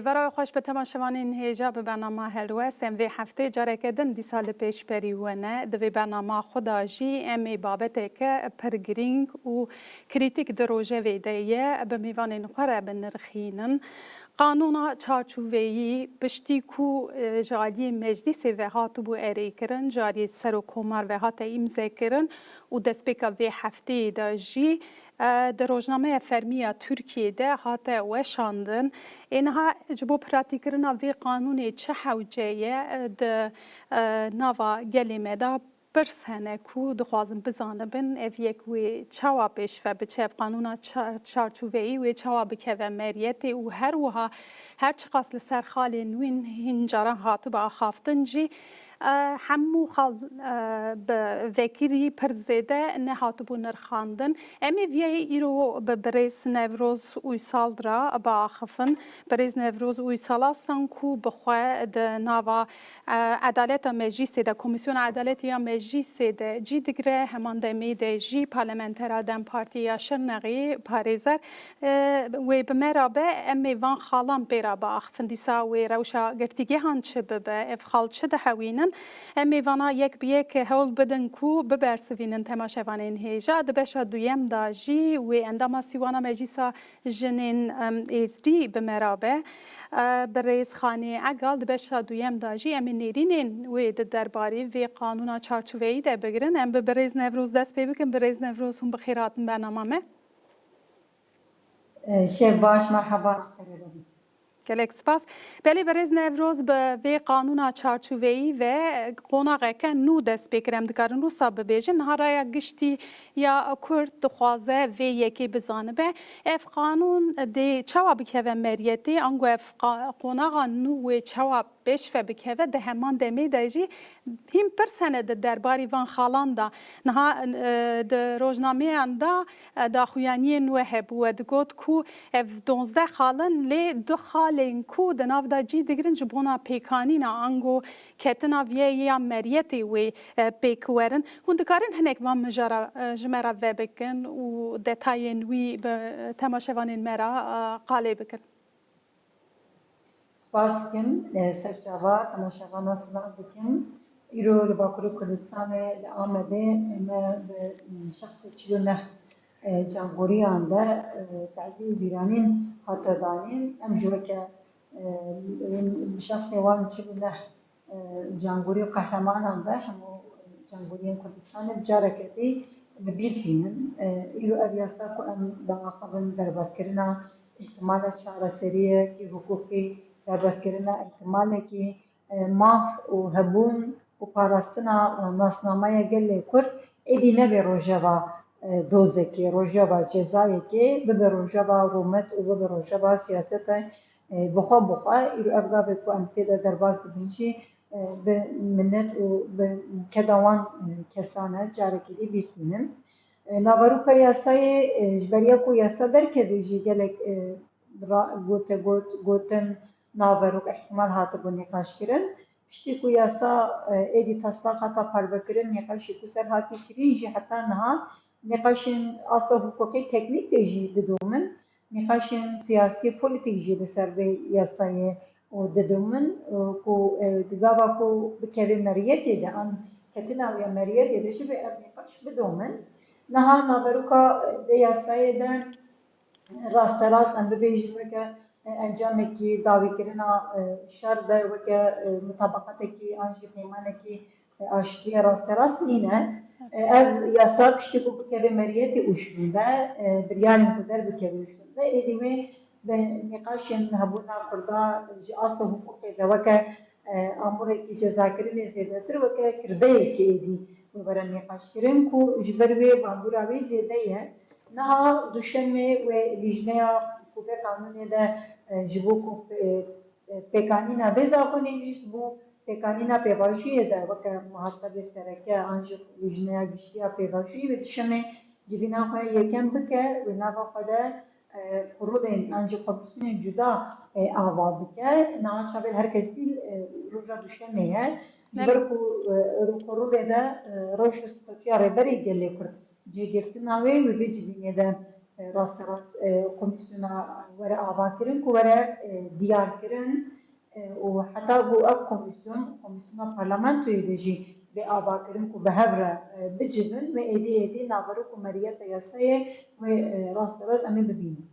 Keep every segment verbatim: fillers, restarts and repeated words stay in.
Vera xweş bi temaşevanên hêja bi bernama helwest. Em vê heftê careke din dîsa li pêşberî we ne. Di vê bernama xwe de jî em ê babeteke pir girîng û krîtîk di rojevê de ye, bi mêvanên xwe re binirxînin. Qanûna çarçoveyî piştî ku, e, ji aliyê meclîsê ve hatibû erêkirin, ji aliyê serokkomar ve hate îmzekirin û destpêka vê hefteyê de jî, e, di rojnameya fermî ya Tirkiyê de hate weşandin. Ê niha ji bo pratîkkirina vê qanûnê çi hewce ye, e, di, e, nava gelê me de pirs hene ku dixwazin bizanibin ev yek wê çawa pêşve biçe, ev qanûna ça-, çarçoveyî wê çawa bikeve meriyetê û her wiha her çiqas li ser xalên wîn hîn caran hatibû axaftin jî, e, hemû xal, e, bi vekirî pir zêde nehatibû nirxandin. Em ê viyayê îro bi birêz Newroz Uysal re biaxifin. Birêz Newroz Uysal a sanku bi xwe di nava, e, edaleta meclîsê de, Komîsyona Edaletê ya Meclîsê de cî digire, heman demê de jî parlamentera DEM Partî ya Şirnexê parêzer, e, wê bi me re be, em ê van xalan pê re biaxifin. Dîsa wê rewşa girtîgehan çi bibe, ev xal çi dihewînin? Em ê vana yek bi yek hewl bidin ku bibersivînin temaşevanên hêja. Di beşa duyem de jî wê endama sîwana Meclîsa Jinên, em, Êzdî bi me re be. E, birêz Xanê Egal di beşa duyem de jî em ê nêrînên wê di derbarê vê qanûna çarçoveyî de bigirin. Em bi birêz Newroz dest pê bikin. Birêz Newroz, hûn bi xêr hatin bernama me. E, şev baş, merhaba. Gelek spas. Belê birêz Newroz, bi vê qanûna çarçoveyî ve qonaxeke nû dest pê kir. Em dikarin wisa bibêjin. Niha raya giştî ya Kurd dixwaze vê yekê bizanibe. Ev qanûn dê çawa bikeve meriyetê? Ango ev qa-, qonaxa nû wê çawa pêşve bikeve? Di heman demê de jî hîn pirs hene di derbarî van xalan de. Niha, e, di rojnameyan de, e, daxuyaniyên we hebû. We digot ku ev donzdeh xal in, lê du xalên ku di nav de cî digirin ji bona pêkanîna ango ketina viyayê ya meriyetê wê, e, pêk werin. Hûn dikarin hinek van mijara, e, ji me re vebikin û detayên wî bi temaşevanên me re, e, qalê bikin? Spas dikim, e, serçava temaşevana silav dikim. Îro li Bakurê Kurdistanê li Amedê me bi, e, şexsê çil û neh, e, cangoriyan de, e, tazî û bîranîn hate danîn. Em jî weke, e, şexsê wan çil û neh, e, cangorî û qehremanan de hemû cangoriyên Kurdistanê bi careke dî bi bîr tînin. E, îro ev yasa ku em biaxivin derbazkirina îhtimala çareseriyekî hiqûqî, derbazkirina îhtimalekî, e, maf û hebûn û parastina, e, nasnameya gelê Kurd êdî nebe rojeva, e, dozekê, rojeva cezayekê, bibe rojeva rûmet û bibe rojeva siyaseta, e, bixwe bixwe. Îro ev gavê ku em tê de derbas dibin jî, e, bi minet û bi keda wan, e, kesan e, carekê dî bîr tînim. E, naveroka yasayê, e, ji beriya ku yasa derkeve jî gelek, e, ra-, gote got, gotin naverok, îhtimal hatibû nîqaşkirin. Piştî ku yasa, e, êdî taslak hata parvekirin, nîqaşê ku ser hatî kirin jî heta niha nîqaşên asta hiqûqê teknîk de jî didomin. Nîqaşên siyasî, polîtîk jî li ser vê yasayê û didomin, û ku, e, di gava ku bikeve meriyetê de, an ketina wê ya meriyetê de jî vê ev nîqaş bidomin. Niha naveroka vê yasayê de rasterast em bibêjin weke, e, encamekî dawîkirina, e, şer de, weke, e, mutabaqatekî an jî peymanekî, e, aştiyê rasterast nîne. E, ev yasa piştî ku bikeve meriyetê û şûnde, e, biryarên ku derbikeve û şûnde, êdî wê bi nîqaşên hebûna Kurda ji asta hiqûqê de weke, e, amûrekî cezakirinê zêdetir, weke kirdeyekê êdî wê were nîqaşkirin ku ji ber wê bandora wê zêde ye. Niha duşemê wê lîjneya ku vê qanûnê de, e, ji bo ku, e, e, pêkanîna vê zaxonê nivîst bû, pêkanîna pêvajoyê de weke muhatebê sereke an jî lîjneya giştî ya pêvajoyê wê duşemê civîna xwe yekem bike, wê nava xwe de, e, kurulên an jî komîsyonên cuda, e, ava bike. Niha çavê her kesî, e, roja duşemê ye. Ji ber ku, e, kurulê de, e, roj û statûya Rêberê Gelê Kurd cihgirtina wê, wê vê civînê de, e, rasterast, e, komîsyona were avakirin ku were, e, diyarkirin, e, û heta ku ev komîsyon, komîsyona parlamentoyê de jî bê avakirin ku bi hev re, e, bicivin, wê êdî êdî naverok û meriyeta yasayê wê, e, rasterast em ê bibînin.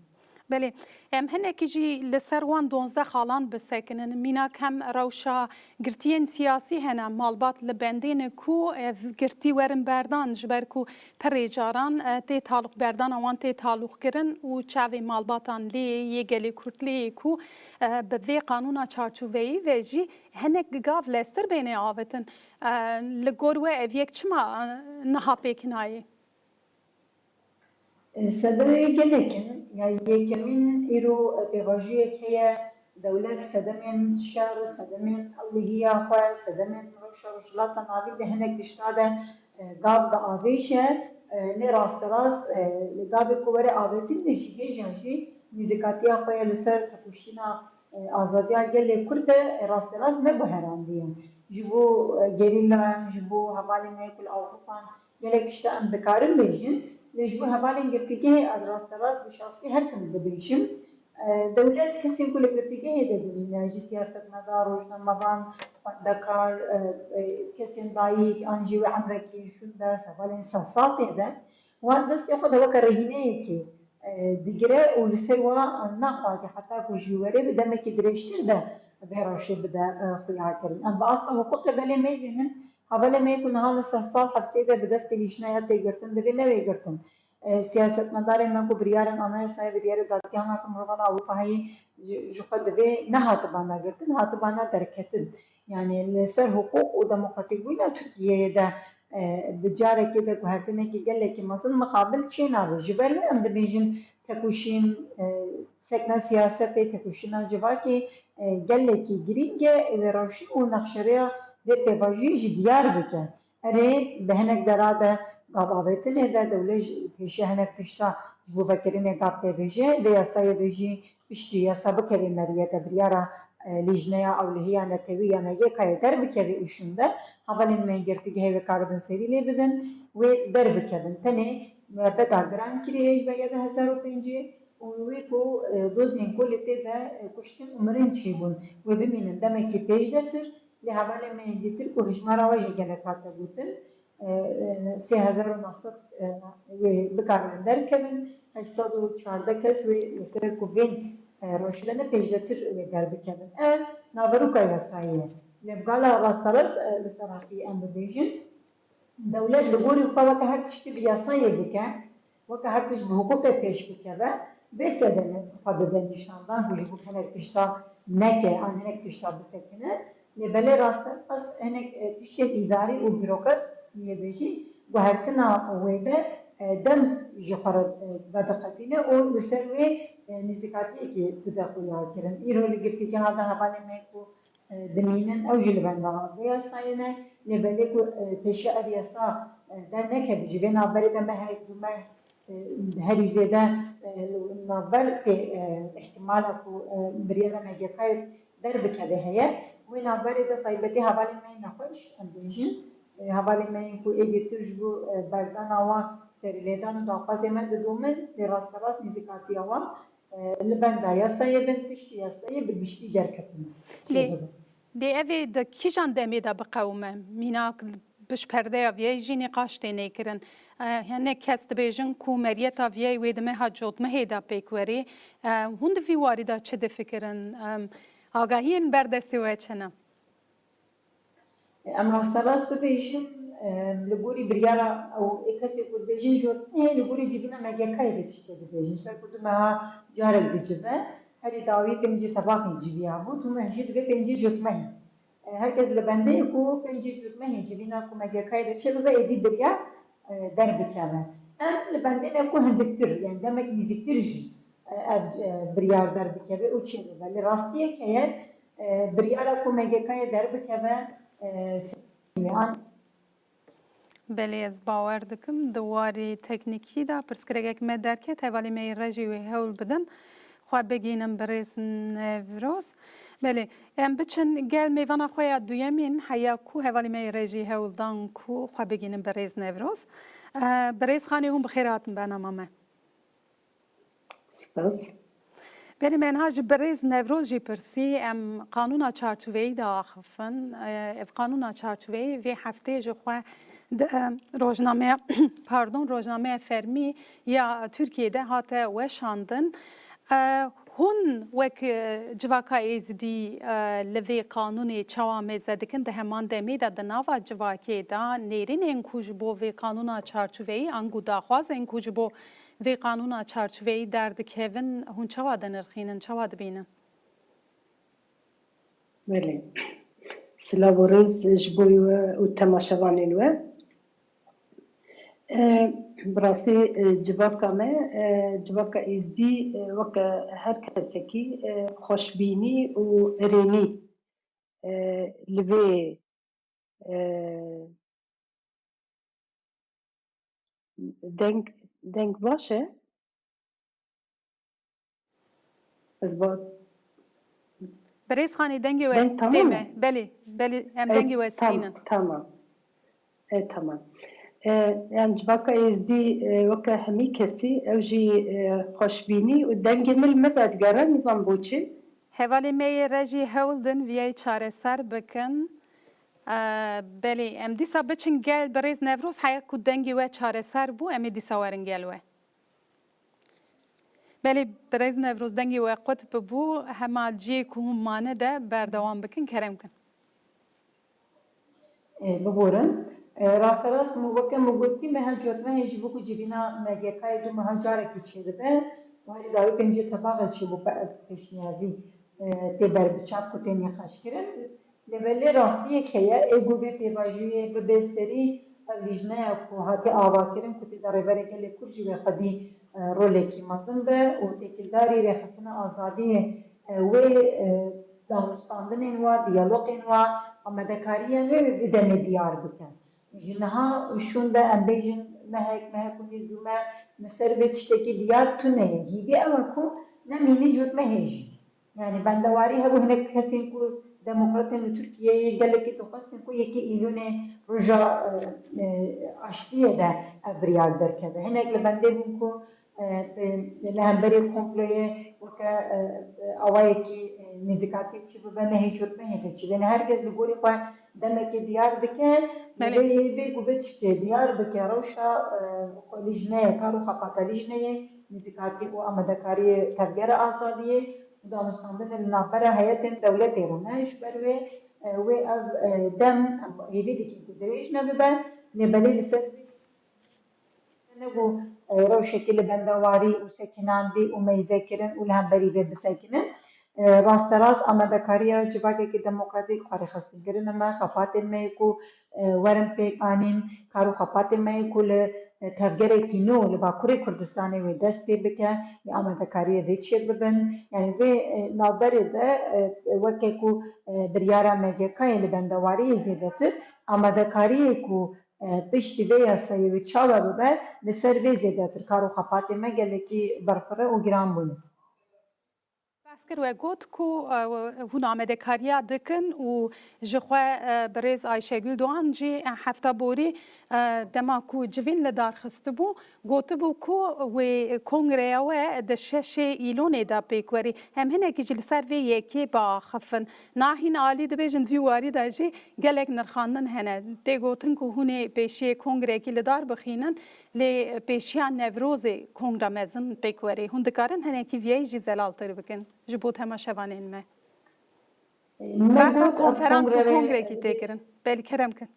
Belê, em hinekî jî li ser wan duwazdeh xalan bisekinin. Mînak hem rewşa girtiyên siyasî hene, malbat li bendê ne ku ev girtî werin berdan, ji ber ku pirê caran, e, tê talûk, berdana wan tê talûk kirin û çavê malbatan lê yê, yê gelê Kurd lê yê ku, e, bi vê qanûna çarçoveyî ve jî hinek gav lestir bêne avêtin. E, li gor we ev yek çima, e, niha pêk nayê? E, sebebê gelek in. Ya yekemîn, îro, e, pêvajoyek heye, dewlet sedemên şer, sedemên ewlihiya xwe, sedemên rewşa Rojhilata Navîn de hinek tişta de, e, gav diavêje, e, lê rasterast, e, li gavê ku were avêtin de jî hêja jî nêzîkatiya xwe ye li ser tekoşîna, e, azadiya gelê Kurd de, e, rasterast neguherandiye. Ji bo, e, gerîlayan, ji bo hevalên me ku li Ewropan gelek tişta em dikarin bêjin, lê ji bo hevalên girtîgehê ez rasterast bi şexsî her tim dibêjim. E, dewlet kesên ku li girtîgehê de dimîne, ji siyasetmedar, rojnamevan, xwendekar, e, e, kesên dayik, an jî wê emrekî şûn de, hevalên sed salê de, wan destê xwe de weke rehîneyekê, e, digire û li ser wa naxwaze heta ku ji wê werê bi demekî dirêjtir de vê rewşê bide, e, xuyakirin. Em bi asta hiqûqê belê mêzînin, hevalê me yê ku niha li sed sal hepsê de bi destê lîjneya tê girtin, divê newê girtin. E, siyasetmedarên me ku biryarên anayasayê, biryarê dadgehana ku mirovan Ewropa heyî ji, ji xwe divê nehatibana girtin, hatibana derketin. Yani li ser hiqûq û demokratîkbûyîna Tirkiyeyê de, e, bi carekê de guhertinekî gelekî mezin mixabil çênabe. Ji ber wê em dibêjin tekoşîn, e, sekna siyasetê, tekoşîna civakê, e, gelekî girîng e, wê rewşî û nexşerêya vê pêvajoyê jî diyar bike. Erê, di hinek dera de gav avêtinê de dewlet jî pêşiya hinek tişta ji bo vekirinê gav tê bêje, vê yasayê de jî piştî yasa bikeve meriyete biryara, e, lîjneya ewlihiya netewî ya M G K'yê derbikeve û şûnde hevalên me yên girtîgehê wê karibin serî lê bidin, wê derbikevin. Tenê muebeta giran kirî hê ji ber yedi hezar û pêncî û wê ku, e, dozên ku li tê de, e, kuştin û mirin çêbûn, wê bimînin demekî pêş de çir. Lê hevalên me yên dîtir ku hijmara we jî gelek hate gotin, e, e, sê hezar û neh sed, e, wê bikarin derkevin, heşt sed û çardeh kes wê li ser ku vên, e, rewşê de ne pêşvetir wê derbikevin. Ev naveroka yasayê ye. Lê bi gala rasterast, e, li ser heqî em bibêjin, dewlet li gorî xwe weke her tiştî bi yasayê bike, weke her tişt bi hiqûqê pêş bikeve, vê sedemê xwe dide nîşandan ku ji bo hinek tişta neke, an hinek tişta bisekine. Lê belê rasterast hinek, e, tiştên îdarî û bürokrasiyê de jî guhertina wê de, e, dem ji xwe re, e, vediqetîne û li ser wê, e, nêzîkatiyekî dide xuyakirin. Îro li girtîgeha de hevalên me ku, e, dimînin, ew jî li benda vê yasayê ne. Lê belê ku, e, pêşiya ev yasa, e, dernekeve, ji vê navberê de mehek, du meh, e, herî zêde, e, li navber tê, e, îhtimala ku, e, biryara M G K'yê derbikeve heye. Wê navberê de taybetî hevalên me yê nexweş, em bêjin, e, hevalên me yên ku êdî tir ji bo, e, berdana wan serîlêdan û daxwazê me didomin, lê rasterast nêzîkatiya wan, e, li benda yasayê bin, piştî yasayê bi giştî derketin. Lê, lê ev ê di kîjan demê de biqewime? Mînak piştperdeya viyê jî nîqaş tê nêkirin. E, hinek kes dibêjin ku meriyeta viyê wê di meha cotmehê de pêk werê. E, hûn di vî warî de çi difikirin? E, agahiyên ber destê we çi ne? Em rasterast bibêjin, em, li gorî biryara ew ê kesê ku dibêjin jotmehê, li gorî civîna M G K'yê de tiştê dibêjin. Ji ber ku du meha carek dicive, herî dawî pêncî tebaxê civiyabû, tu meh jî divê pêncî cotmehê. E, her kes li bendê ye ku pêncî cotmehê civîna ku M G K'yê de çêbibe, êdî biryar, e, derbikeve. Em li bendê ne ku hindiktir, yani demek nêzîktir jî, e, ev, e, biryar derbikeve û çêbibe. Lê rastiyek heye, e, biryara ku M G K'yê derbikeve, e, an Belê, ez bawer dikim di warî teknîkî de pirsgirêkek me derket, hevalê me yê Rejî wê hewl bidin xwe bigihînin birêz Newroz. Belê, em biçin gel mêvana xwe ya duyemîn, heya ku hevalê me yê Rejî hewl dan ku xwe bigihînin birêz Newroz. E, birêz Xanê, hûn bi xêr hatin bernama me. Spas. Belê, me niha ji birêz Newroz jî pirsî, em qanûna çarçoveyî diaxifin. Ev qanûna çarçoveyî vê heftê ji xwe di, e, rojnameya, pardon, rojnameya fermî ya Tirkiyê de hate weşandin. E, hûn wek, e, Civaka Êzidî, e, li vê qanûnê çawa mêze dikin? Di heman demê de di nava civakê de nêrînên ku ji bo vê qanûna çarçoveyî ango daxwazên ku ji bo vê qanûna çarçoveyî derdikevin, hûn çawa dinirxînin, çawa dibînin? Belê. Silav û rêz ji bo we û temaşevanên we. E, bi rastî, e, civaka me, e, civaka Êzdî, e, weke her kesekî, e, xweşbînî û erênî, e, li vê, e, deng, deng baş e? Ez ba- Birêz Xanî, dengê we Deng tamam tê mı? me. Belê, belê, em E, dengê we tam, sirînin. Tamam. E, tamam. E, yani civaka Êzdî, e, weke hemî kesî, ew jî, e, xweşbînî û dengê min li me vedigere, nizam boçî. Hevalê me yê re jî hewl din viyayê çareser bikin. E, belê, em dîsa biçin gel birêz Newroz, heya ku dengê we çareser bû, em ê dîsa werin gel we. Belê, birêz Newroz, dengê we qut bibû, hema cihê ku hûn mane de berdewam bikin, kerem kin. E, biborin. E, rasterast, min weke min gotî, me her cotmehê ji bo ku civîna M G K'yê dû meha carekî çêdibe û herî dawî pêncî tebaxê çêbû ku ev pêşniyazî, e, tê berbiçav ku tê nîqaşkirin. Lê belê rastiyek heye, ê ku vê pêvajoyê bibe serî, ev lîjneya ku hatiye avakirin ku tê de Rêberê Gelê Kurd jî wê xwedî, e, rolekî mezin be û têkildarî rêxistina azadiyê, e, wê, e, danûstandinên wa, diyalogên wa, amadekariya wê wê vî demê diyar bike. Ji niha şûn de em bêjin mehek, mehek û nîv dû me li ser vê tiştekî diyar tune ye. Hîvî ew e ku nemîne cotmehê jî. Yani bendewarî hebû, hinek kesên ku demokratên li Tirkiyeyê gelekî dixwestin ku yekê Îlûnê roja, e, e, aştiyê de ev biryar derkeve. Hinek li bendê bûn ku, e, bi, li hemberî komployê weke, e, e, awayekî, e, nêzîkatiyê çi bibe, nehê cotmehê de çi be. Her kes li gorî xwe demekê diyar dike. Belê. Vê, vê ku vê tiştê diyar bike, rewşa, e, xwe lîjneyê, kar û xebata lîjneyê, nêzîkatî û amadekariyê Tevgera Azadiyê û danûstandinê li navbera heyetên dewletê re ne. Ji ber wê, e, wê ev, e, dem, em hêvî dikin ku dirêj nebibe, lê belê li ser ne ku, e, rewşekî li bendewarî û sekinandî û meyzekirin û li hemberî vê bisekinin. E, rasterast amadekariya civakekî demokratîk, xwerêxistinkirinê me, xebatên me yê ku, e, werin pêk anîn, kar û xebatên me yê ku li, e, tevgerekî nû li Bakurê Kurdistanê wê dest pê bike, yê amadekariyê vê çêbibin. Yani vê, e, navberê de, e, weke ku, e, biryara M G K'yê li bendewariyê zêdetir, amadekariyê ku, e, piştî vê yasayê wê çawa bibe, li ser vê zêdetir kar û xebatê me gelekî berfireh û giran bûne. Behs kir, we got ku, e, hûn amadekariya dikin û ji xwe, e, birêz Ayşegül Doğan jî, e, hefta borî, e, dema ku civîn li dar xistibû, gotibû ku wê kongreya we di şeşê Îlonê de pêk werî. Em hinekî jî li ser vê yekê biaxifin. Nahîn alî dibêjin, di vî warî de jî gelek nirxandin hene. Tê gotin ku hûn ê pêşiyê kongrekî li dar bixînin, lê pêşiya Newrozê kongra mezin pêk werê. Hûn dikarin hinekî viyayî jî zelaltir bikin ji bo temaşevanên me? Me Behsa got, ev konferans û kongre kongrekî tê kirin. Belê, kerem kin.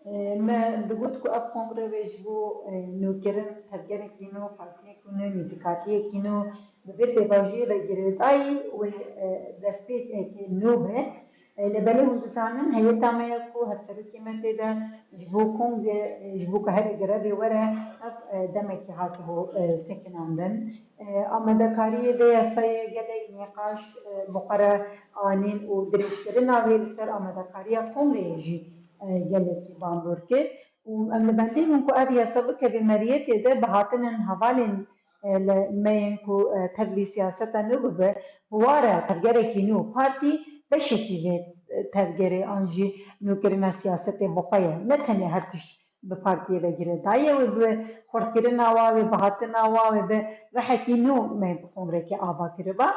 E, me digot ku ev kongre wê ji bo, e, nûkirin tevgerekî nû, partiyekî nû, nêzîkatiyekî nû, bi vê pêvajoyê ve girêdayî wê, e, destpêkekê nû be. E, lê belê hûn dizanin heyeta me ye ku hevserokê me tê de ji bo kongre, e, ji bo ku here grevê were, ev, e, demekî hatibo, e, sekinandin. E, amadekariyê vê yasayê gelek nîqaş, e, bi xwe re anîn û dirêjkirina wê li ser amadekariya kongreyê jî, e, gelekî bandor kir. Û em li bendê bûn ku ev yasa bikeve meriyetê de bi hatinin hevalên, e, li me yên ku, e, tevlî siyaseta nû bibe, bi wa re tevgerekî nû, partî beşekî vê, e, tevgerê an jî nûkirina siyasetê bi xwe ye. Ne tenê her tişt bi partiyê ve girêdayî ye, wê bi xurtkirina wa, wê bihatina wa, wê bi rihekî nû me bi kongrekê ava kiriba.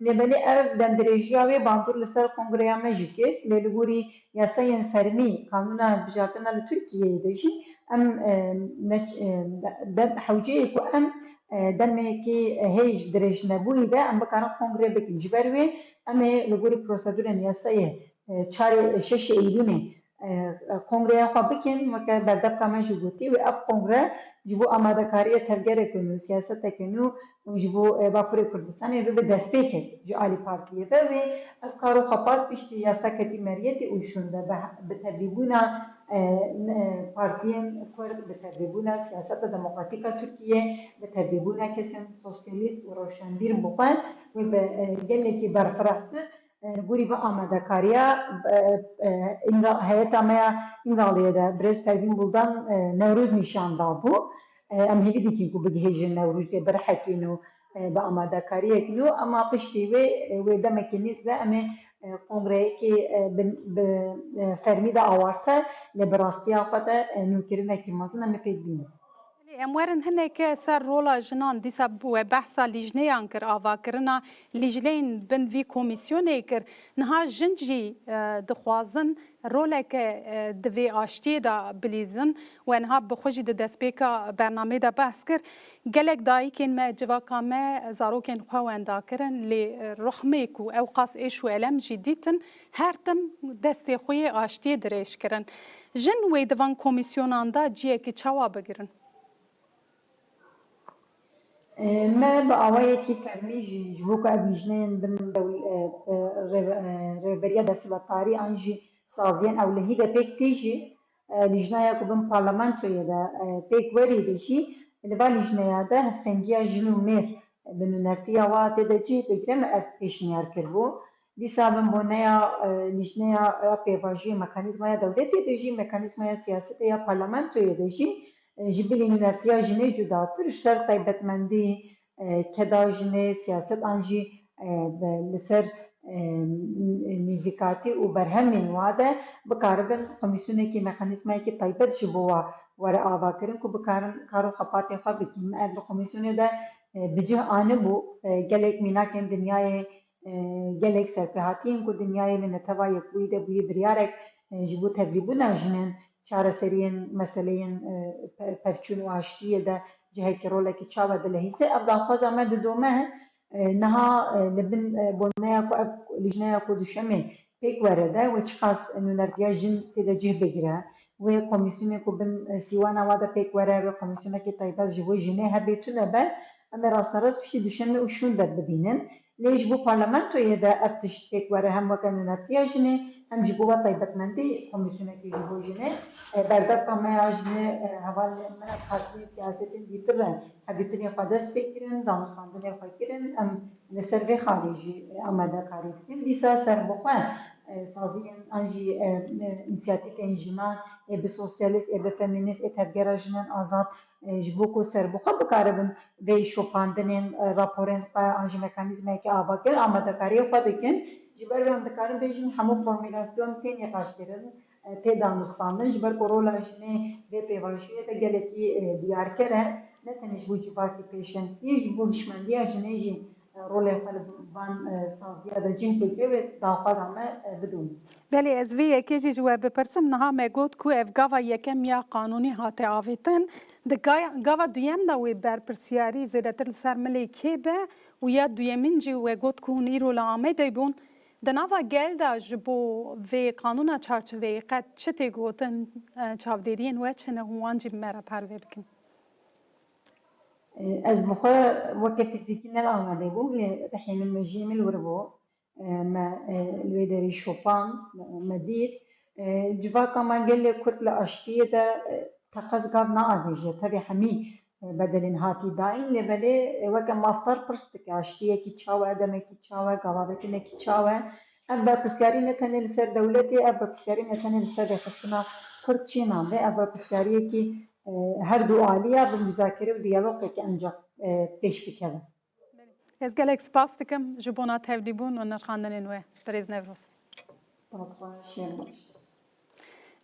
Lê belê ev demdirêjiya wê bandor li ser kongreya me jî kir. Lê li gorî yasayên fermî, qanûna hilbijartina li Tirkiyeyê de jî em, e, neç-, e, de-, hewceyê ku em, e, demekî hêj dirêjnebûyî de em bikarin kongre bikin. Ji ber wê em ê li gorî prosedurên yasayê, e, çarê, şeşê Eylûnê, e, kongreya xwe bikin, weke berdevka me jî gotî, wê ev kongre ji bo amadekariyê tevgereke nû, siyaseteke nû û ji bo, e, Bakurê Kurdistanê bibe destpêkek ji alî partiyê ve. Wê ev kar û xebat piştî yasa ketî meriyetê û şûnde bi, bi tevlîbûna, e, ne, partiyên Kurd, bi tevlîbûna siyaseta demokratîk a Tirkiyê, bi tevlîbûna kesên sosyalîst û rewşenbîr bi xwe wê bi, e, gelekî berfirehtir, e, li gorî vê amadekariya, e, e, Îmra-, heyeta me ya Îmraliyê de birêz Pervîn Buldan, e, Newroz nîşan dabû. E, em hêvî dikin ku bigihêjin Newrozê birihekîn û, e, bi amadekariyek nû, ema piştî wê, e, wê demekî nêz de em ê, e, kongreyekî, e, bi, bi, e, fermî de awarte, lê bi rastiya xwe de, e, nûkirinekî mezin em ê pêk bînin. Em werin hineke ser rola jinan, dîsa we behsa lîjneyan kir, avakirina lîjneyên bin vî komîsyonê kir. Niha jin jî, e, dixwazin roleke, e, di vê aştiyê de bilîzin. We niha bi xwe jî di destpêka bernameyê de behs kir. Gelek dayikên me, civaka me zarokên xwe wenda kirin, lê, e, rihmê ku ew qas êş û elem jî dîtin, her tim destê xwe yê aştiyê dirêj kirin. Jin wê di van komîsyonan de ciyekî çawa bigirin? E, me bi awayekî fermî jî, ji bo ku ev lîjneyên bin dewl-, e, e, rê-, e, rêveberiya desthilatdarî an jî saziyên ewlehî de pêk tê jî, e, lîjnaya ku bin parlamentoyê de, e, pêk werî de jî, li va lîjneya de hevsengiya jin û mêr bi nûnertiya wa tê de cih bigire, me ev pêşniyar kiribû. Dîsa bin boneya, e, lîjneya ya pêvajoyê mekanîzmaya dewletê de jî, mekanîzmaya siyasetê ya parlamentoyê de jî, e, ji bilî nûnertiya jinê cudatir, ji ser taybetmendî, e, keda jinê, siyaset an jî, e, be-, li ser, e, nîzîkatî û berhemên wa de bikaribin komîsyonekî, mekanîzmayekî taybet ji bo wa were avakirin ku bikarin kar û xebatê xwe bikin. Me ev li komîsyonê de, e, bi cih anibû, e, gelek mînakên dinyayê, e, gelek serpêhatiyên ku dinyayê li Neteva Yekbûyî de bûyî biryarek, e, ji bo tevlîbûna jinên çareseriyên meseleyên, e, pe-, pevçûn û aştiyê de cihekî rolekî çawa dilehîze. Ev daxwaza me didome, e, niha, e, li bin, e, boneya ku ev lîjneya ku duşemê pêk were de wê çiqas nûnertiya jin tê de cih bigire. Wê komîsyonê ku bin, e, sîwana wa de pêk were, wê komîsyonekî taybet ji bo jinê hebe tune be, em ê rasterast piştî duşemê û şûnde bibînin. Lê ji bo parlamentoyê de ev tişt pêk were hem weke nûnertiya jinê, hem jî bo we taybetmendî komîsyonekî ji bo jinê. E, berdevka me ya jinê, e, hevalên me partiyên siyasetên dîtir re hevdîtinê xwe dest pê kirin, danûstandinê xwe kirin. Em li ser vê xalê jî, e, amadekarî dikin. Dîsa serbixwe, e, saziyên an jî, e, e, însiyatîfên jinan, ê bi sosyalîst, ê bi femînîst, ê tevgera jinên azad, e, ji bo ku serbixwe bikaribin vê şopandinên, e, raporên xwe an jî mekanîzmayekî avakirin, amadekariyê xwe dikin. Ji ber vê em dikarin bêjin hemû formûlasyon tê nîqaşkirin, e, tê danûstandin, ji ber ku rola jinê vê pêvajoyê de gelekî, e, diyarker e, ne tenê ji bo civakê pêşengtiyê, ji bo hişmendiya jinê jî, e, rolê xwe li van, e, saziya de cih bigire, wê daxwaza me, e, bidome. Belê, ez vê yekê jî ji we bipirsim. Niha me got ku ev gava yekem ya qanûnî hate avêtin. Di gaya-, gava duyem de wê berpirsiyarî zêdetir li ser milê kê be û ya duyemîn jî we got ku hûn îro li Amedê bûn. Di nava gel de ji bo vê qanûna çarçoveyê qet çi tê gotin, e, çavdêriyên we çi ne hûn wan jî bi me re parve bikin? E, ez bi xwe weke fîzîkî ne li Amedê bûm, lê rihê min, mejiyê min li wir bû. E, me, e, li wê derê şopan, me, me dît. E, civaka me gelê Kurd li aştiyê de, e, teqez gav naavêje. Tevî hemî, e, bedelên hatî dayîn, lê belê, e, weke mafdar pirs dike, aştiyekî çawa, demekî çawa, gavavetinekî çawa. Ev berpirsyarî ne tenê li ser dewletê, ev berpirsyarî ne tenê li ser rêxistina Kurd çênan be, ev berpirsyariyekî, e, her du aliya bi muzakere û diyalogekî ancak, e, pêş bikeve. Ez gelek spas dikim ji bona tevlîbûn û nirxandinên we, birêz Newroz. Spas, şer baş.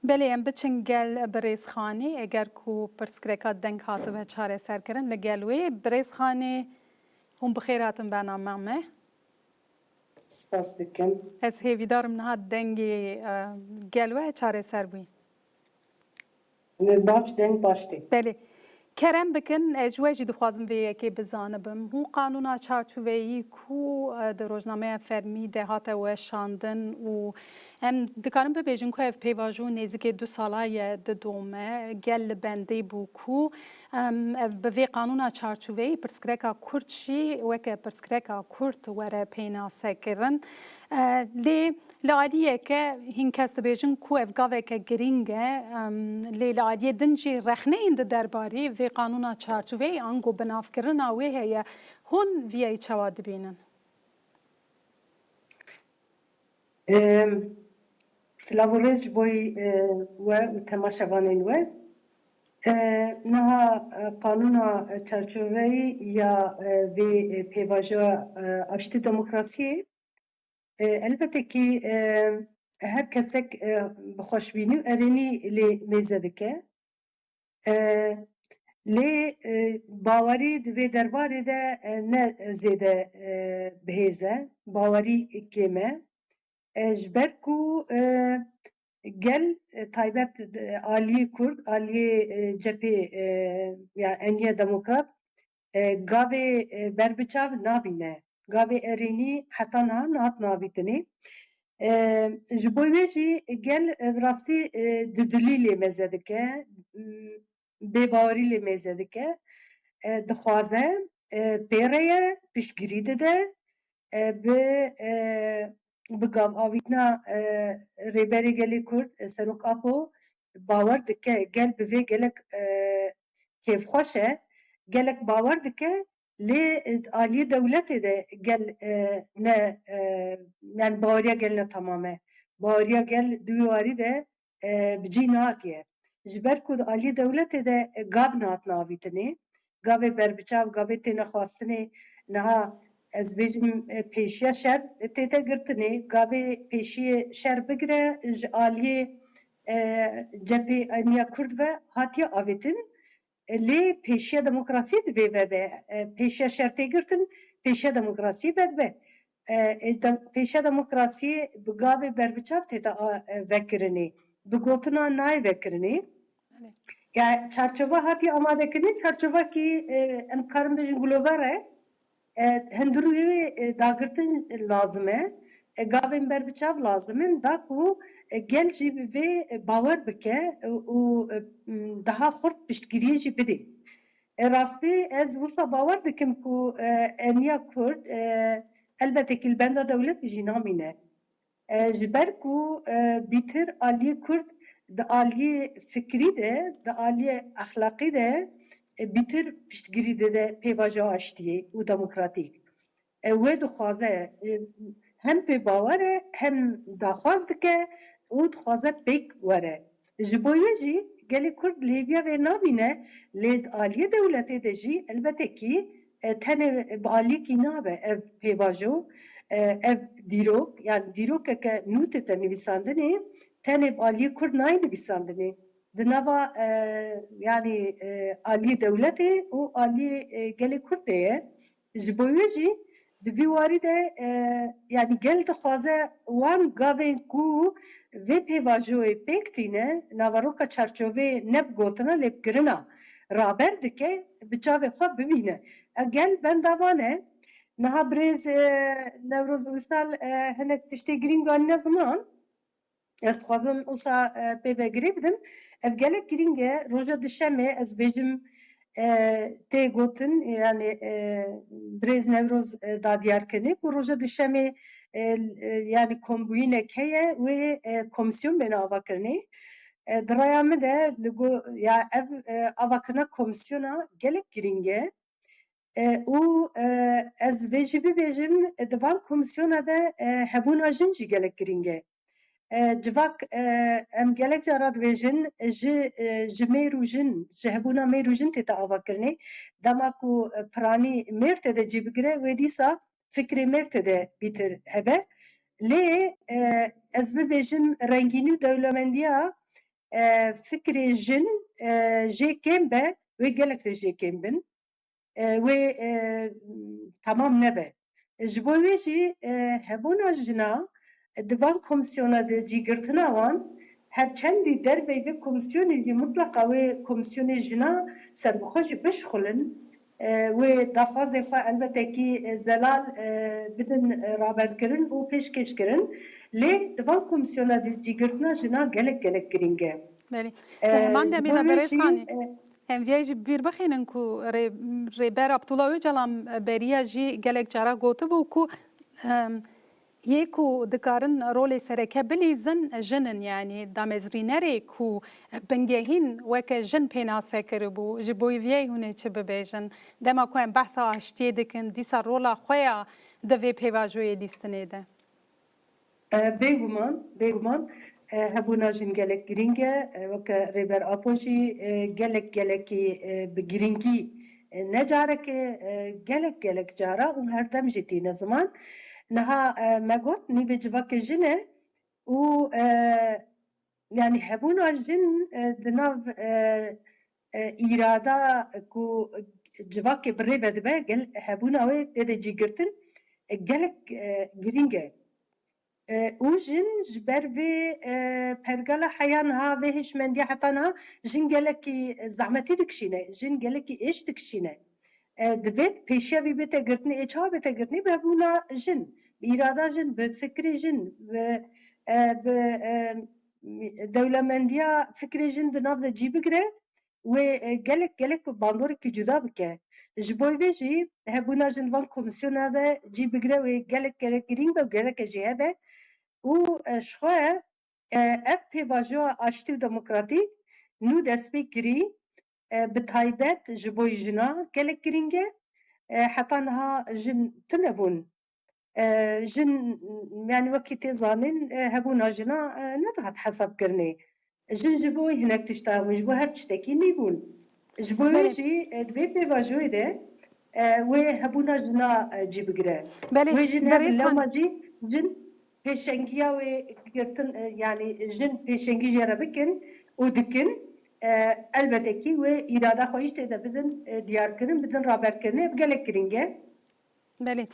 Belê, em biçin gel birêz Xanî, eger ku pirsgirêka deng hatibe çareserkirin li gel wê. Birêz Xanî, hûn bi xêr hatin bernama me. Spas dikim. Ez hêvîdar im niha dengê, e, gel we çareser bûyî. Baş, deng baş tê. Belê. Kerem bikin, ez ji we jî dixwazim vê yekê bizanibim. Hûn qanûna çarçoveyî ku, e, di rojnameya fermî de hate weşandin û em dikarin bibêjin ku ev pêvajo nêzîkê du sala ye didome. Gel li bendê bû ku, em, ev bi vê qanûna çarçoveyî pirsgirêka Kurd jî weke pirsgirêka Kurd were pênasekirin. E, lê li aliyeke hîn kes dibêjin ku ev gaveke girîng e, em, lê li aliyê din jî rexneyên di derbarê vê qanûna çarçoveyê ango binavkirina wê heye. Hûn viyayî çawa dibînin? Em, Silav û rêz ji bo, e, we û temaşevanên we. E, niha, e, qanûna, e, çarçoveyî ya, e, vê, e, pêvajoya, e, aştî demokrasiyê, e, elbetê kî, e, her kesek, e, bi xweşbînî û erênî lê mêze dike. E, lê, e, bawerî di vê derbarê de, e, ne zêde, e, bihêz e, bawerî kêm e. E, ji ber ku, e, gel, e, taybet, e, aliyê Kurd, aliyê, e, cephê, e, ya Eniya Demokrat, e, gavê, e, berbiçav nabîne. Gavê erênî heta niha nehat navîtinê. E, ji bo wê jî gel, e, bi rastî, e, dudilî lê mêze dike, m, bêbawerî lê mêze dike. E, dixwaze, e, pê re ye, piştgirî dide, e, bi, e, bi gav avîtina, e, Rêberê Gelê Kurd, e, Serok Apo bawer dike, gel bi vê gelek, e, kêfxweş e, gelek bawer dike, lê, e, aliyê dewletê de gel, e, ne, e, yani baweriya gel ne tamam e. Baweriya gel di wî warî de, e, bi cî nehatiye. Ji ber ku di aliyê dewletê de, e, gav nehatine avîtinê, gavê berbiçav, gavê têne xwestinê, niha ez bêjim, e, pêşiya şer tête girtinê, gavê pêşiyê şer bigire ji aliyê, e, cephê Eniya Kurd ve hatiye avêtin. E, lê pêşiya demokrasiyê divê vebe. E, pêşiya şer tê girtin, pêşiya demokrasiyê vedibe. E, e, dem-, pêşiya demokrasiyê bi gavê berbiçav tête a-, e, vekirinê. Bi gotina nayê vekirinê. Belê. Ya çarçova hatiye amadekirinê, çarçovakî, e, em karin bêjin gulover e. E, hundirûyê, e, dagirtin lazim e. E, gavên berbiçav lazim in, da ku, e, gel jî bi vê, e, bawer bike, e, û, e, m, daha xurt piştgiriyê jî bidê. E, rastî ez wisa bawer dikim ku, e, Eniya Kurd, e, elbetê ki li benda dewletê jî namîne. E, ji ber ku, e, bîtir aliyê Kurd di aliyê fikrî de, di aliyê exlaqî de, e, bîtir piştgirî dide pêvajoya aştiyê û demokratîk. E, wê dixwaze, e, hem pê bawer e, hem daxwaz dike û dixwaze pêk were. Ji bo wê jî gelê Kurd li hêviya vê namîne, lê di aliyê dewletê de jî elbetê kî, e, tenê bi aliyekî nabe ev pêvajo, e, ev dîrok, yani dîrokeke nû tête nivîsandinê, tenê bi aliyê Kurd nayê nivîsandinê. Di nava, e, yani, e, aliyê dewletê û aliyê, e, gelê Kurd de ye. Ji bo wê jî di vî warî de, e, yani gel dixwaze wan gavên ku vê pêvajoyê pêk tîne, naveroka çarçoveyê ne bi gotina lê bi kirina raber dike, bi çavê xwe bibîne. E, gel benda van e. Niha birêz, e, Newroz Uysal, e, hinek tiştê girîng anîne ziman. Ez dixwazim wisa, e, pê ve girê bidim. Ev gelek girîng e. Roja Duşemê ez bêjim, e, tê gotin, yani, e, birêz Newroz, e, da diyar kirinê ku roja Duşemê, e, e, yani kombûyînek heye wê, e, komîsyon bêne avakirinê. E, di raya min de li go-, ya ev, e, avakirina komîsyona gelek girîng e. E, û, e, ez vê jî bibêjim, e, di van komîsyona de, e, hebûna jin jî gelek girîng e. E, civak, e, em gelek cara dibêjin, e, ji, e, ji mêr û jin, ji hebûna mêr û jin tête avakirinê. Dema ku, e, piranî mêr tê de cî bigire, wê dîsa fikrê mêr tê de bîtir hebe. Lê, e, ez bibêjim rengînî û dewlemendiya e, fikrê jin, e, jê kêm be, wê gelek de jê kêm bin. E, wê, e, tamam nebe. Ji bo wê jî, e, hebûna jina di van komîsyona de cîgirtina wan, her çendî derveyî vê komîsyonê jî mutleqa wê komîsyonê jina serbixwe jî bişxulin. E, wê daxwazê xwe elbetê kî, e, zelal, e, bidin, e, raberkirin û pêşkêşkirin. Lê di van komîsyona de cîgirtina jina gelek gelek girîng e. Belê. E, Di heman ji demê bo de wê berêz jî, Xanî, e, em viyayê jî bîr bixînin ku rê-, Rêber Abdullah Ocalan beriya jî gelek cara gotibû ku, em, yê ku dikarin rolê sereke bilîzin jin in, yanî damezrînerê ku bingehîn weke jin pênase kiribû. Ji bo viyayê hûn ê çi bibêjin? Dema ku em behsa aştiyê dikin, dîsa rola xwe ya di vê pêvajoyê lîstinê de. E, bêguman, bêguman, e, hebûna jin gelek girîng e. E, weke Rêber Apo jî, e, gelek, gelekî, e, bi girîngî, e, ne carekê, e, gelek, gelek cara û her dem jî tîne ziman. Niha, e, me got, nîvê civakê jin e û, e, yanî hebûna jin, e, di nav, e, e, îrada ku civakê bi rê ve dibe, gel-, hebûna wê tê de cîgirtin, e, gelek, e, girîng e. E, û jin ji ber vê, e, pergala heya niha, vê hişmendiya heta niha jin gelekî zehmetî dikişîne, jin gelekî êş dikişîne. E, divêt pêşiya vî bête girtinê, ê çawa bête girtinê? Bi hebûna jin, bi îrada jin, bi fikrê jin, bi, e, bi, e, dewlemendiya fikrê jin di nav de cî bigire, wê, e, gelek, gelek bandorekî cuda bike. Ji bo vê jî hebûna jin van komîsyona de cî bigire wê gelek, gelek girîng be û gereke jî hebe. Û, e, ji xwe, e, ev pêvajoya aştî û demokratîk nû destpê kirî, e, bi taybet ji bo jina gelek girîng e. E, heta niha jin tune bûn. E, jin, yanî wekî tê zanîn, e, hebûna jina, e, nedihat hesabkirinê. Jin ji bo hinek tişta bûn, ji bo her tiştekî nîbûn. Ji bo wê Belê. jî, e, di vê pêvajoyê de, e, wê hebûna jina, e, cî bigire. Belê, Wê jin berêz hebe lewma Xanî. jî jin pêşengiya wê girtin, e, yanî jin pêşengî jê re bikin û dikin. E, elbetê kî wê îrada xwe jî tê de bidin, e, diyarkirin, bidin raberkirinê, ev gelek girîng e. Belê.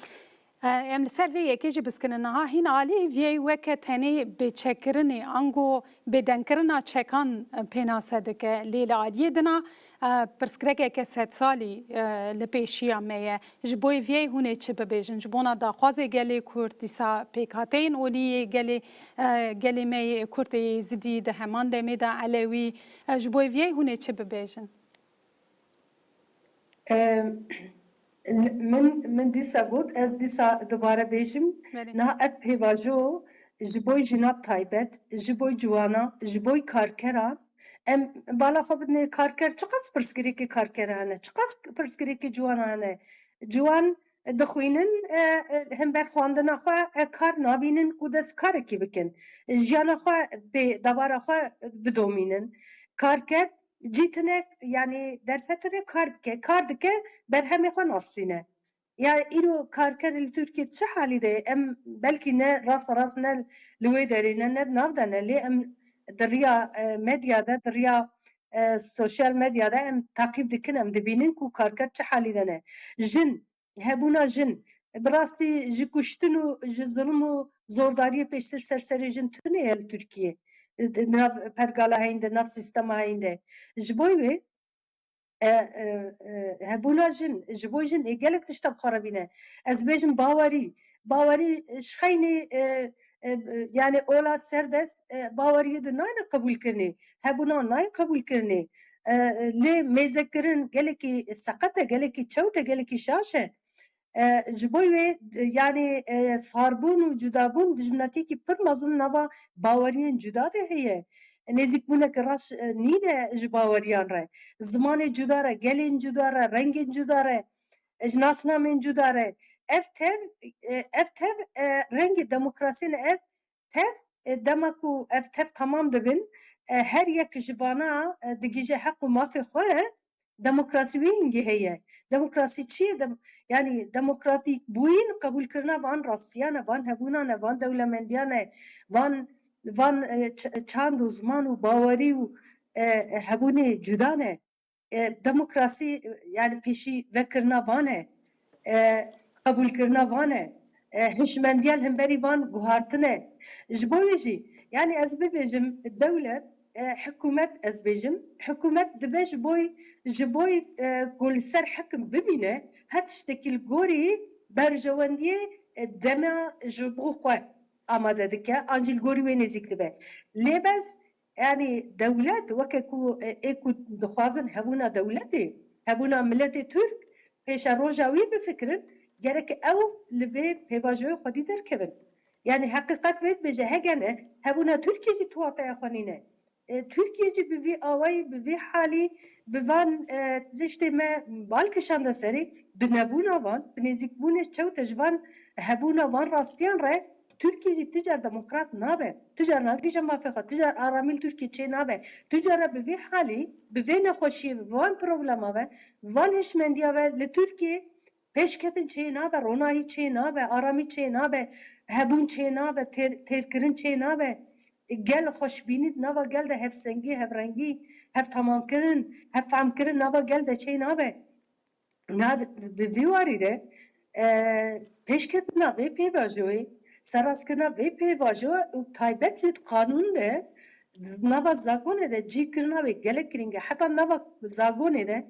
E, em li ser vê yekê jî biskinin. Niha hîn alî viyê weke tenê bêçekkirinê, ango bêdenkirina çekan, e, pênase dike. Lê li aliyê dina, e, pirsgirêkeke sedsalî, e, li pêşiya me ye. Ji bo viyê hûn ê çi bibêjin? Ji bona daxwazê gelê Kurd, dîsa pêkhateyên olî yê gelê, e, gelê me yê Kurd ê Êzidî, di heman demê de Elewî, e, ji bo viyê hûn ê çi bibêjin? Em, min, min dîsa got, ez dîsa dubare bêjim, Belê. niha ev pêvajo ji bo jina bi taybet, ji bo ciwana, ji bo karkeran, em bala xwe bidinê karker, çiqas pirsgirêkê karkeran hene, çiqas pirsgirêkê ciwana hene. Ciwan dixwînin, e, e, hember xwendina xwe, e, kar nabînin ku dest karekî bikin. Jiyana xwe pê, dewara xwe bidomînin. Karker cî tune, yanî derfet tune kar bike, kar dike, berhemê xwe nastîne. Ya îro karker li Tirkiye çi halî de ye? Em belkî ne rasta rast ne li wê derê ne, ne di nav de ne, lê em di riya, e, medya de, di riya, e, sosyal medya de em taqîb dikin, em dibînin ku karker çi halî de ne. Jin, hebûna jin, bi rastî ji kuştin û ji zilm û zordariyê pêştir ser serê jin tune ye li Tirkiye. Di nav pergala heyîn de, nav sîstema heyîn de. Ji bo wê, e, e, e, hebûna jin, ji bo jin ê gelek tişta bi xwe re bîne. Ez bêjim bawerî. Bawerî, e, ji xeynî, e, e, e, yanî ola serdest, e, baweriyê di nayne qebûlkirinê. Hebûna nayê qebûlkirinê. E, e, lê mêzekirin gelekî seqet e, gelekî çewt e, gelekî şaş e. E, ji bo wê, e, yanî, e, sarbûn û cudabûn dijminatiyekî pir mezin nava baweriyên cuda de heye. Nêzîkbûneke reş, e, nîne ji baweriyan re. Zimanê cuda re, gelên cuda re, rengên cuda re, e, ji nasnamên cuda re. Ev tev, e, ev tev, e, rengê demokrasiyê ne, ev tev, e, dema ku ev tev temam dibin, e, her yek ji vana, e, digihîje heq û mafê xwe, demokrasî wê hingê heye. Demokrasî çi ye? Dem-, yanî demokratîk bûyîn qebûlkirina van rastiyan e, van hebûnan e, van dewlemendiyan e, van, van, e, ç-, çand û ziman û bawerî û, e, e, hebûnê cuda ne. E, demokrasî, e, yani pêşî vekirina van e. E, qebûlkirina van e. E, hişmendiya li hemberî van guhartin e. Ji bo wê jî, yani ez bibêjim dewlet, e, hikûmet ez bêjim, hikûmet dibe ji bo, ji bo, e, ku li ser hekim bimîne, her tiştekî li gorî berjewendiyê, e, dema ji bo xwe amade dike, an jî li gorî wê nêzîk dibe. Lê bes, yani dewlet weke ku, e, ê ku dixwazin hebûna dewletê, hebûna miletê Tirk, pêşeroja wî bifikirin, gerek ew li vê pêvajoyê xwedî derkevin. Yani heqîqet vê dibêje, hegene hebûna Tirkiyê jî tu wateya xwe nîne. E, Tirkiye jî bi vî awayî, bi vî halî, bi van, e, tiştê me bal kişande serê, bi nebûna van, bi nêzîkbûnê çewte ji van hebûna van rastiyan re, Tirkiye jî tu car demokrat nabe. Tu car nagihîje mafê xwe, tu car aramî li Tirkiye çê nabe. Tu cara bi vî halî, bi vê nexweşiyê, bi van problema ve, bi van hişmendiya ve li Tirkiye pêşketin çê nabe, ronahî çê nabe, aramî çê nabe, hebûn çê nabe, têr-, têrkirin çê nabe. Gel xweşbînî di nava gel de hevsengî, hevrengî, hevtamamkirin, hevfehmkirin nava gel de çê nabe. Na, bi vî warî de, e, pêşketina vê pêvajoyê, serrastkirina vê pêvajoyê û taybet jî di qanûn de, di nava zagonê de cî kirina wê gelek girîng e. Heta nava zagonê de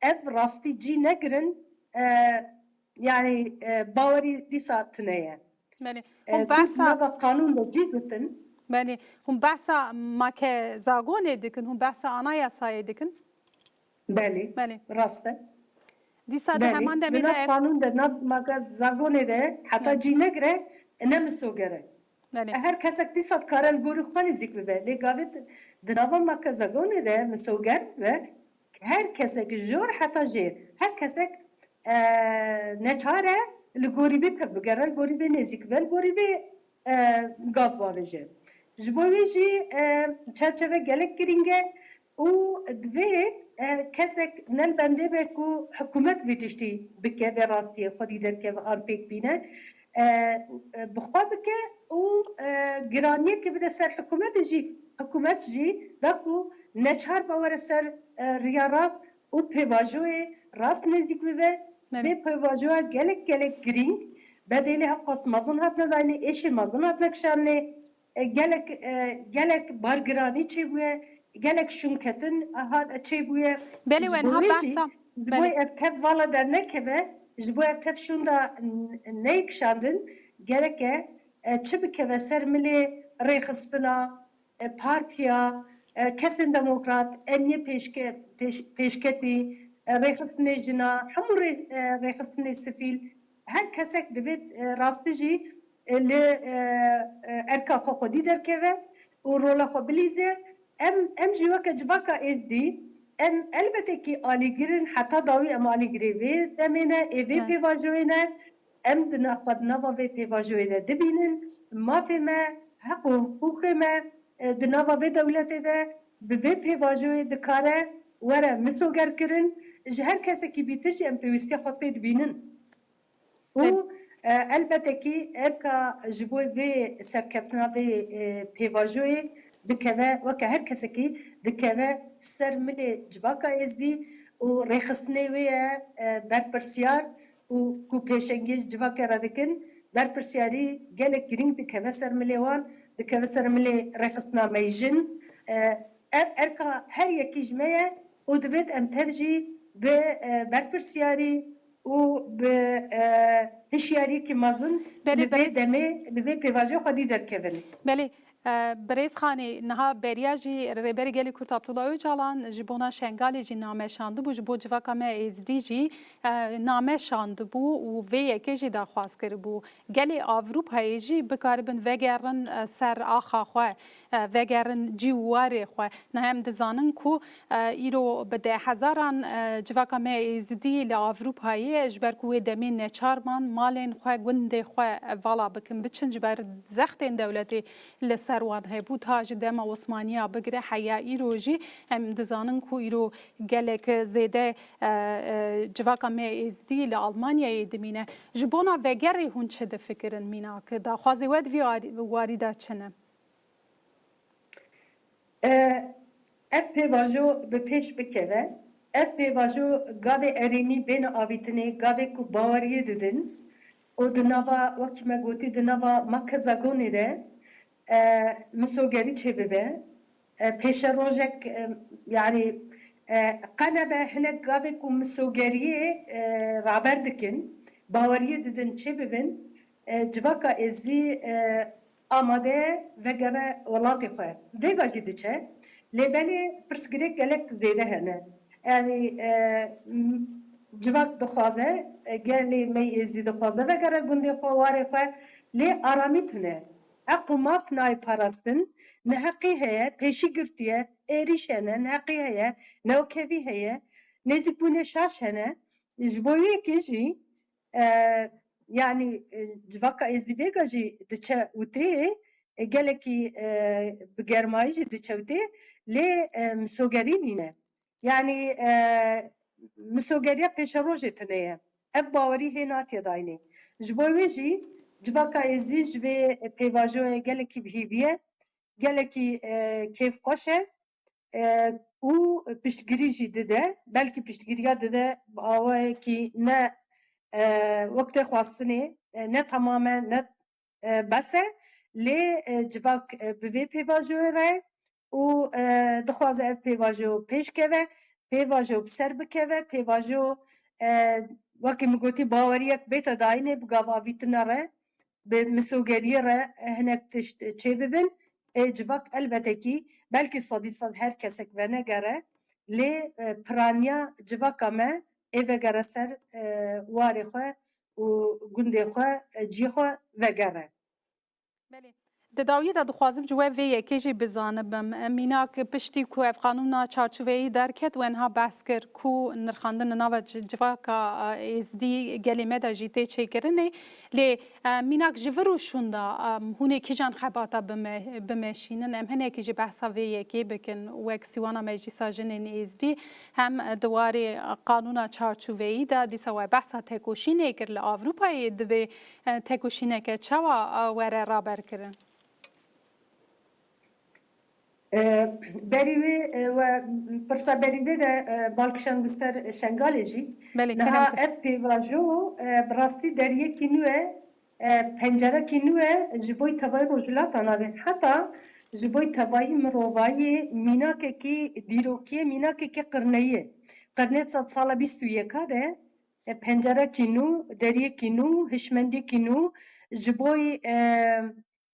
ev rastî cî negirin, e, yani, e, bawerî dîsa tune ye. Belê. E, Hûn behsa nava qanûn de cî girtin. Belê. Hûn behsa make zagonê dikin, hûn behsa anayasayê dikin? Belê. Belê. Rast e. Dîsa di Belê. heman Di demê de nav ev qanûn de, nav make zagonê de heta Belê. cî negire, ne misoger e. Belê. E, her kesek dîsa dikare li gorî xwe nêzîk bibe. Lê gavê di nava make zagonê de misoger be, her kesek jor heta jêr, her kesek, e, neçar e li gorî vê tevbigere, li gorî vê nêzîk be, li gorî vê, e, gav bavêje. Ji bo wê jî, e, çerçeve gelek girîng e û divê, e, kesek ne li bendê be ku hikûmet vê tiştî bike, vê rastiyê xwedî derkeve an pêk bîne, e, e, bi xwe bike û, e, giraniyekê bide ser hikûmetê jî, hikûmet jî da ku neçar be were ser, e, riya rast û pêvajoyê rast nêzîk bibe. Belê. Vê pêvajoya gelek gelek girîng, bedêlê hewqas mezin hatine dayînê, êşê mezin hatine kişandinê, e, gelek, e, gelek bargiranî çêbûye, gelek şûnketin hat, çêbûye. Belê, Ji we bo niha wê jî, behsa, ji bo belê. ev tev vala dernekeve, ji bo ev tev şûnda n-, neyê kişandin, gereke, e, çi bikeve ser milê rêxistina, e, partiya, e, kesên demokrat, eniyê pêşke-, pêş-, pêşketî, e, rêxistinê jina, hemû rê-, e, rêxistinê sivîl, her kesek divêt, e, rastî jî, e, li, e, e, erka xwe xwedî derkeve û rola xwe bilîze. Em, em jî weke civaka êzdî, em elbete kî alîgir in, heta dawî em alîgirê vê demê ne, ê vê Evet. pêvajoyê ne. Em di na-, xwe di nava vê pêvajoyê de dibînin. Mafê me, heq û hiqûqê me, e, di nava vê dewletê de bi vê pêvajoyê dikare were misogerkirin. Ji her kesekî bîtir jî em pêwîstiya xwe pê dibînin. Û, Evet. e, elbete kî erka ji bo vê serkeftina vê, e, pêvajoyê dikeve, weke her kesekî dikeve ser milê civaka êzdî û rêxistinê wê ye, e, berpirsiyar û ku pêşengiyê ji civakê re dikin, berpirsiyarî gelek girîng dikeve ser milê wan, dikeve ser milê rêxistina meyjin. E, ev erka her yekî ji me ye û divêt em tev jî bi, e, berpirsiyarî û bi, e, hişyariyekî mezin Belê, li vê belê. demê, li vê pêvajoyê xwedî derkevin. Belê, e, Birêz Xanî, niha beriya jî Rêberê Gelê Kurd Abdullah Ocalan ji bona Şengalê jî name şandibû, ji bo civaka me êzdî jî, e, name şandibû û vê yekê jî daxwaz kiribû. Gelê Avrupayê jî bikaribin vegerin, e, ser axa xwe, e, vegerin cî û warê xwe. Niha em dizanin ku, e, îro bi dehhezaran, e, civaka me êzidî li Avrupayê ji ber ku wê demê neçar man malên xwe, gundê xwe, e, vala bikin, biçin, ji ber zextên dewletê li ser wan hebû. Ta ji dema Osmaniya bigire heya îro jî em dizanin ku îro gelek zêde, e, e, civaka me êzidî li Almanyayê dimîne. Ji bona vegerê hûn çi difikirin mînak? Daxwazê we di vî arî-, warî de çi ne? E, ev pêvajo bi pêş bikeve. Ev pêvajo gavê erênî bêne avîtinê, gavê ku baweriyê didin û di nava, wekî me gotî, di nava makezagonê de, e, misogerî çêbibe. E, pêşerojek, e, yanî, e, qe nebe hinek gavê ku misogeriyê, e, raber dikin, baweriyê didin çêbibin, e, civaka êzdî, e, amade ye vegere welatê xwe. Vêga jî diçe. Lê belê pirsgirêk gelek zêde hene. Yanî, e, m-, civak dixwaze, e, gelê me yê êzdî dixwaze vegere gundê xwe, warê xwe. Lê aramî tune. Heq û maf nayê parastin, neheqî heye, pêşîgirtî ye, êrîş hene, neheqî heye, newkevî heye, nêzîkbûnê şaş hene. Ji bo wê yekê jî, e, yanî, e, civaka êzdî vêga jî diçe û tê, e, gelekî, e, bi germayî jî diçe û tê, lê, e, misogerî nîne. Yanî, e, misogeriya pêşerojê tune ye. Ev bawerî hê natiye dayînê. Ji bo wê jî civaka êzdî ji vê pêvajoyê gelekî bi hêvî ye, gelekî, e, kêfxweş e, e, û piştgirî jî dide. Belkî piştgiriya dide bi awayekî ne, e, wek tê xwestinê, e, ne temam e, ne, e, bes e. Lê, e, civak, e, bi vê pêvajoyê re û, e, dixwaze ev pêvajo pêş keve, pêvajo bi ser bikeve, pêvajo, e, wekî min gotî, baweriyek bête dayînê bi gavavîtina re, bi misogeriyê re, e, hinek tişt çêbibin. Ê civak elbete kî belkî sedî sed her kesek venegere, lê, e, piraniya civaka me ê vegere ser, e, warê xwe û gundê xwe, e, cî xwe vegere. Belê. Di dawiyê de dixwazim ji we vê yekê jî bizanibim. E, mînak piştî ku ev qanûna çarçoveyî derket, we niha behs kir ku nirxandin li nava ci-, civaka, e, êzdî gelê me de jî tê çêkirinê. Lê, e, mînak ji vir û şûnda, e, hûn ê kîjan xebata bime-, bimeşînin? Em hinekî jî behsa vê yekê bikin, wek Sîwana Meclîsa Jinên Êzdî, hem di warê qanûna çarçoveyî de, dîsa we behsa tekoşînê kir li Avrupayê, divê, e, tekoşîneke çawa, e, were raberkirin? E, berî wê, e, we pirsa berî vê de, e, bal kişand bi ser Şengalê jî. Belê, Niha kerem kir. Ev pêvajo, e, bi rastî deriyekî nû ye, e, pencerekî nû ye ji bo tevayî Rojhilata Navîn. Heta ji bo tevayî mirovayî mînakekî dîrokî ye, mînakekî qirneyî ye. Qirnê sedsala bîst û yeka de, e, pencerekî nû, deriyekî nû, hişmendiyekî nû ji bo, e,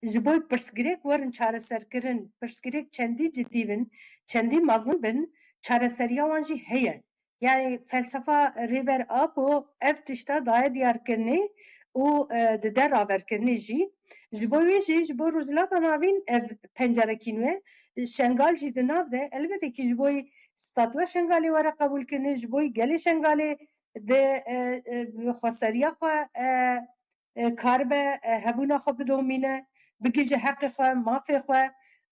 ji bo pirsgirêk werin çareserkirin, pirsgirêk çendî cidî bin, çendî mezin bin, çareseriya wan jî heye. Yanî felsefa Rêber Apo ev tişta daye diyarkirinê û, e, dide raverkirinê jî. Ji bo wê jî, ji bo Rojhilata Navîn ev pencerekî nû ye. Şengal jî di nav de, elbete kî ji bo statûya Şengalê were qebûlkirinê, ji bo gelê Şengalê di, e, e, xweseriya xwe, e, e, karibe, e, hebûna xwe bidomîne, bigihîje heqê xwe, mafê xwe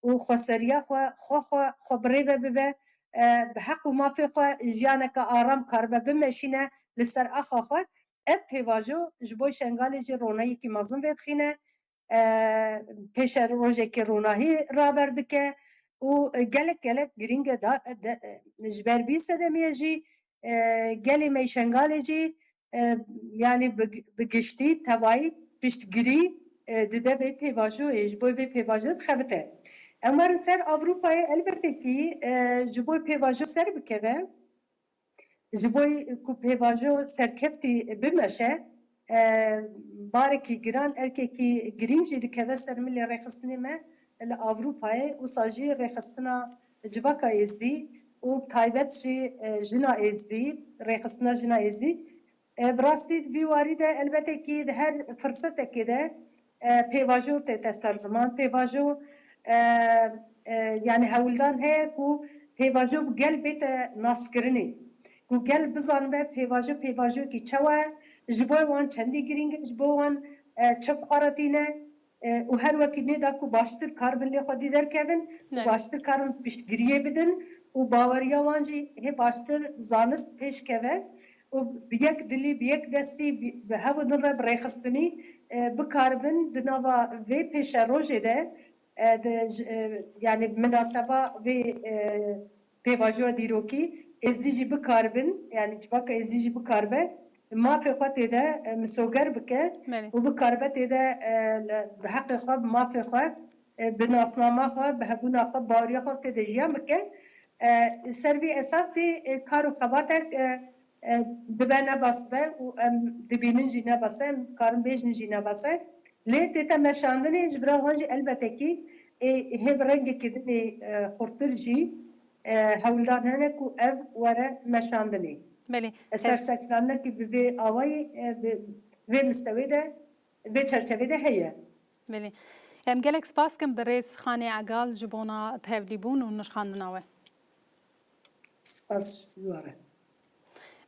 û xweseriya xwe, xwe, xwe, xwe bi rê ve bibe, e, bi heq û mafê xwe jiyaneke aram karibe bimeşîne li ser axa xwe. Ev pêvajo ji bo Şengalê jî roneyekî mezin vedixîne, e, pêşerojekê ronahî raber dike û gelek gelek girîng e da, de, ji ber vî sedemê jî, e, gelê me yê Şengalê jî, e, yanî bi, bi giştî tevayî piştgirî, e, dide vê pêvajoyê, ji bo vê pêvajo dixebite. Em werin ser Avrupayê, elbete kî, e, ji bo pêvajo ser bikeve, ji bo ku pêvajo serkeftî bimeşe, e, barekî giran, erkekî girîng jî dikeve ser milê rêxistinê me li Avrupayê, wisa jî rêxistina civaka êzdî û taybet jî, e, jina êzdî, rêxistina jina êzdî. E, bi rastî di vî warî de elbete kî di her firsetekê de, e, pêvajo tête ser ziman, pêvajo, e, e, yanî hewldan heye ku pêvajo bi gel bête naskirinê, ku gel bizanibe pêvajo pêvajokî çawa ye, ji bo wan çendî girîng e, ji bo wan, e, çi bi xwe re tîne, e, û her wekî nêda ku baştir karibin lê xwedî derkevin, Ne. baştir karin piştgiriyê bidin û baweriya wan jî hê baştir zanist pêş keve û bi yek dilî, bi yek destî, bi, bi hev û din re bi rêxistinî, e, bikaribin di nava vê pêşerojê de, e, di, j- e, yani minaseba vê, e, pêvajoya dîrokî êzdî jî bikaribin, yani civaka êzdî jî bikaribe mafê xwe tê de, e, misoger bike Belê. û bikaribe tê de, e, li- bi heqê xwe, bi mafê xwe, e, bi nasnama xwe, bi hebûna xwe, baweriya xwe tê de jiyan bike. E, ser vî esasî, e, kar û xebatek, e, e, dibe nebas be û em dibînin jî nebas e, em karin bêjin jî nebas e. Lê tête meşandinê ji bira wan jî elbeteki, e, hê bi rengekî din ê, e, xurtir jî, e, hewldan hene ku ev were meşandinê. Belê. E, serseklandinekî bi vê awayî, e, bi vê mistewê de, vê çerçevê de heye. Belê. Em gelek spas kim birêz Xanê Egal ji bona tevlîbûn û nirxandina we. Spas ji we re.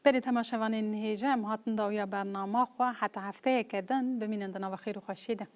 Belê temaşevanên hêja, em hatin dawiya bernama xwe, heta hefteyeke din bimînin di nava xêr û xweşiyê de.